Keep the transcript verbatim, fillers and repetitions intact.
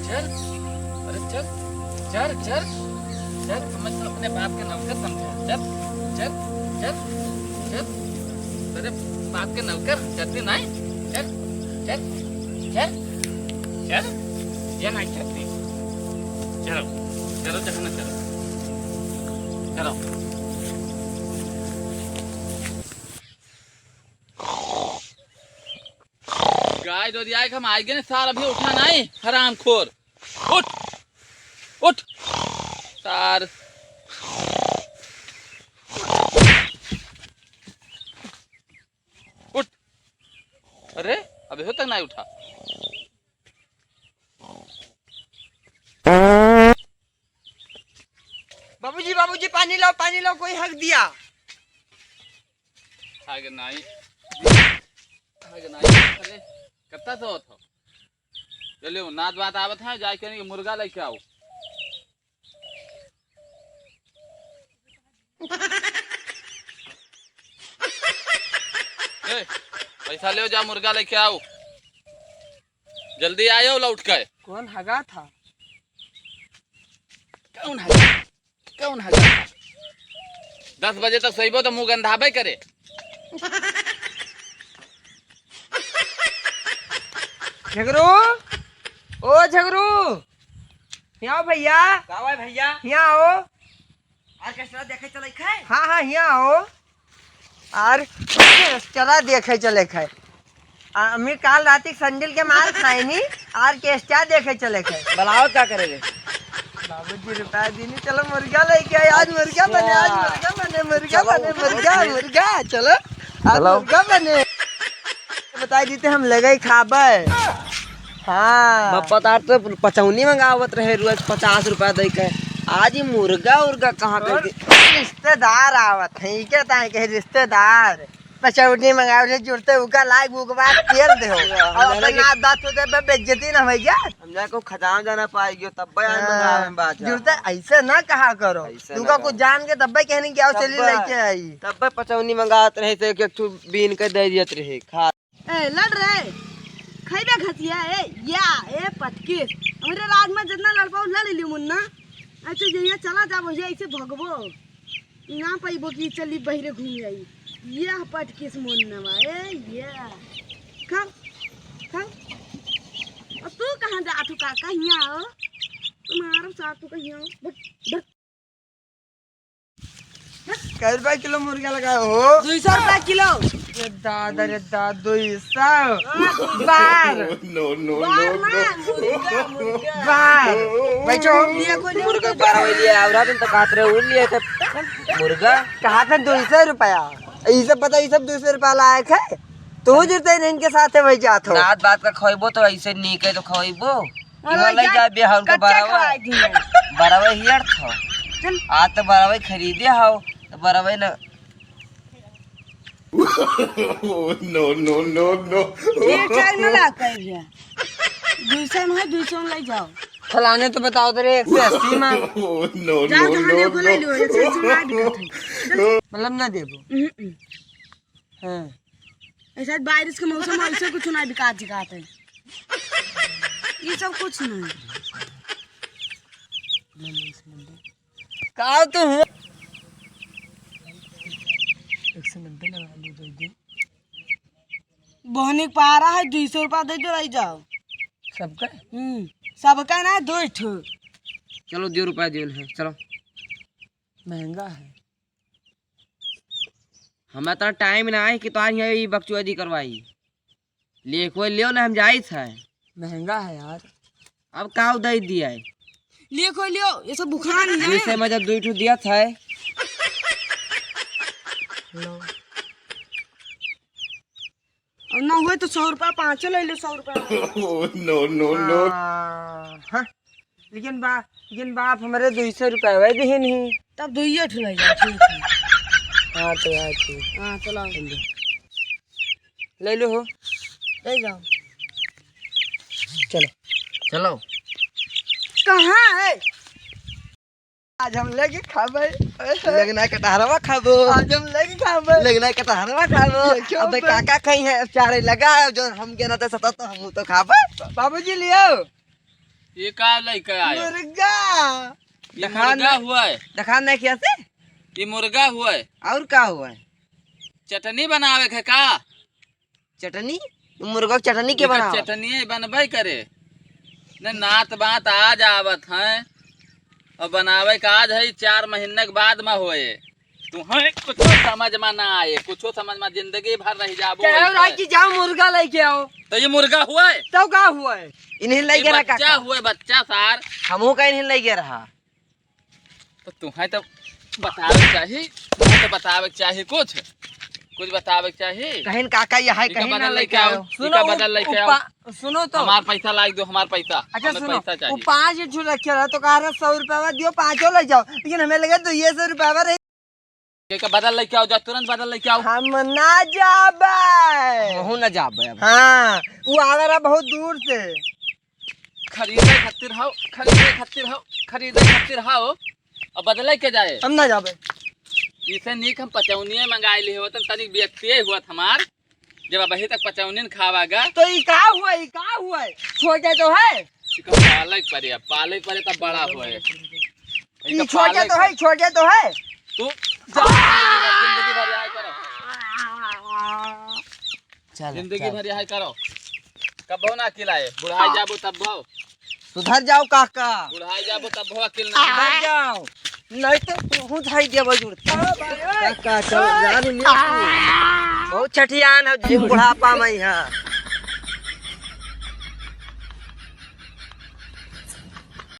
चल, अरे चल, चल, चल, चल, हमें तो अपने बाप के नौकर समझा। चल, चल, चल, चल, तेरे बाप के नौकर चलती नहीं। चल, चल, चल, चल, ये नहीं चलती। चलो, चलो, चलो ना, चलो, चलो। गाय दो दिया, हम आइ गए सार, अभी उठा नहीं, हरामखोर। उठ, उठ, सार, उठ। अरे, अबे हो तक नहीं उठा। बाबूजी, बाबूजी, पानी लाओ, पानी लाओ, कोई हक दिया। खाके नाई, खाके नाई, अरे, कत्ता से होत हो? चलियो, नात बात आवत है, जाए के नहीं, मुर्गा लेके आओ। ए, पैसा ले जा, मुर्गा लेके आओ, जल्दी आयो लौट के। कौन हगा था? कौन हगा? कौन हगा? दस बजे तक सोइबो तो मुंह गंधाबे करे। झगरू, ओ झगरू, हियाँ आओ भैया। का बा भैया? हियाँ आओ। ऑर्केस्ट्रा देखे चले खे? हाँ, हाँ, हियाँ आओ। आर चला देखे चले खे। आ, अम्मी काल राती के संडिल के मार खाए नी, आर के स्टार देखे चले खे। बलावत का करे रे? बाबूजी रुपया दीनी, चलो मुर्गा लेके आए, आज मुर्गा बने, आज मुर्गा बने, मुर्गा बने, मुर्गा, मुर्गा, चलो, आज चलो। मुर्गा बने। बताई दीते हम लगे खाबे। हाँ। बाप पता तो पचौनी मंगावत रहे रोज पचास रुपया दे के। आज ही मुर्गा उर्गा कहाँ और दे के? रिश्तेदार आवत हैं, इके ताई के रिश्तेदार। पचौनी मंगावे से जुड़ते उका लाग उका बाद तेल दे हो। और अपना दांत तो दे बे बेइज्जती ना होई जा। हम जाए को खजान जाना पाई गयो तब बे आज हाँ। मंगावे में बात है। जुड़ते ऐसे ना कहा करो। ऐसे तू ना का कुछ कहो। जान के तब बे कहने की आओ तब चली बे। लेके आई। तब बे पचौनी मंगावत रहे तो एक एक ठू बीन के दे दियत रहे खा। ए, लड़ रे। खइबे घसिया, ए, या, ए, पटकीस। हमरे राज में जितना लड़ पाओ, लड़ लियो मुन्ना। अच्छा, जहिया चला जाबो, ये ऐसे भगबो। ना पाइबो कि चली बहिरे घूम आई। ये पटकीस मुन्ना बा, ए, ये। खा, खा। और तू कहाँ जात हो काका? हियाँ आओ। तुम्हारा साथ तू कहीं आओ। बट, बट। कै रुपया किलो मुर्गा लगाए हो? दुई सौ रुपया किलो। रे दादा, रे दादा, दुई सौ। बार। No, no, no, no। बार। बैठो। मुर्गा बारह बजे लिए, और दिन तक खात रहे, उड़ लिए थे मुर्गा। कहा था दुई सौ रुपया? ई सब पता, ई सब दुई सौ रुपया लायक है? तू जुड़ते इनके साथ है, वही जात हो। रात बात का खोइबो तो ऐसे नीक है तो खोइबो। कि और वो लई जा, जाबे हम तो कच्चा बराबर, खवाई दिए। बराबर हियर थो। चल। आज तो बराबर खरीदे हो, तो बराबर ना। No, no, no, no। ये चाय ना ला कर गया। दुई सौ में है, दुई सौ में लई जाओ। फलाने तो बताओ तो रे, एक सौ अस्सी में। No, no, जा, जहाँ no, देखो, no। ले लो, एक सौ अस्सी में आ दिक्कत है। चल। मतलब ना देबो। हम्म, हम्म। हाँ। ऐसा बारिश के मौसम में ऐसे कुछ ना बिकात जिकात है। ये सब कुछ नहीं। का तू हुआ? एक सौ नब्बे लगा दो, दो दिन। बहनी के पारा है, दुई सौ रुपया दे दो, रह जाओ। सबका? हम्म, सबका ना, दो ठो। चलो, दो रुपया दियो है, चलो। महंगा है। हमरा इतना टाइम ना है कि तोहार यहाँ ई बकचोदी करवाई। ले कोई लियो ना, हम जाइत है। महंगा है यार। अब का दे दिया है? ले कोई लियो, ये सब बुखार नहीं है। जैसे मैं जब दुई ठो दिया था। लो। और ना हुए तो सौ रुपया पाँचों ले लो, सौ रुपया। Oh, no, no, no। हाँ, हाँ। लेकिन बा-, लेकिन बाप हमरे दुई सौ रुपया वही दिहे नहीं। तब दुइये ठो ले जाओ, ठीक है। हाँ, तो यार, ठीक। हाँ, चलो। ले लो। ले लो हो। ले जाओ। चलो। चलो। कहाँ है? आज हम लेके खाबे। लेकिन कटहरवा खाबो। आज हम लेके खाबे। लेकिन कटहरवा खाबो। देखियो अबे बे। काका खाई है, चारे लगा है, जो हम के ना तो सता तो हम तो खाबे। बाबूजी लियो। ये का लइके आयो? मुर्गा। ये देखा मुर्गा ना। हुआ है। देखा नहीं किया से? ये मुर्गा हुआ है। और का हुआ है? चटनी बनावे के का? चटनी? मुर्गा के चटनी के एकर बनावा? चटनिये बनबे करे। न नात बात आज आवत हैं और बनावे का आज है, चार महीने के बाद में होए। तुहैं कुछो समझ में ना आए, कुछो समझ में, जिंदगी भर रह जाबो कहो वैसे। राज जी, जाओ मुर्गा लइके आओ। तो ये मुर्गा हुआ है? तो का हुआ है? इन्हें ये लइके रखा बच्चा का? हुआ है, बच्चा सार। हमहू का इन्हें लइके रहा। तो तुहैं तो बतावे के चाही, तुहैं तो बतावे के चाही कुछ, कुछ बतावे के चाही। कहिन काका, ये है, इनका कहिन ना बदल लइके आओ। सुनो, इनका बदल लइके आओ। पा-, सुनो तो। हमार पैसा लाइ दो, हमार पैसा। अच्छा, हमें सुनो, पैसा वो चाहिए। पाँच ठो रखे रहा, तो कहा रहा, "सौ रुपया दियो, पाँचो ले जाओ।" लेकिन हमें लगे, "दो ये सौ रुपया रहे।" इनका बदल लइके आओ, जा, तुरंत बदल लइके आओ। हम ना जाबे। हमहू ना जाबे अब। हाँ, वो आवे रहा बहुत दूर से। खरीदे खातिर हाउ, खरीदे खातिर हाउ, खरीदे खातिर हाउ। अब बदले के जाए? हम ना जाबे। इसे नीक हम पचौनिये मंगाए लिए होत, तनिक बेइज्जतिये हुआ हमार। जब अबही तक पचौनिन खावा गा। तो ई का हुआ, ई का हुआ? छोटे तो है। इका पाले के परे, अब पाले के परे तब बड़ा होए। ई इका छोटे पाले तो के है, छोटे तो है। तू जा, जिंदगी भर यही करो। चल, जिंदगी चल। भर यही करो। कबो ना खिलाए, बुढ़ाई जाबो तब भाव। सुधर जाओ काका। बुढ़ाई जाबो तब भाव अकेल ना। सुधर जाओ। नहीं तो तू धाई दिया बजुर। काका, चल, जान ले तू। बहुत छठियान है जी बुढ़ापा में यहाँ।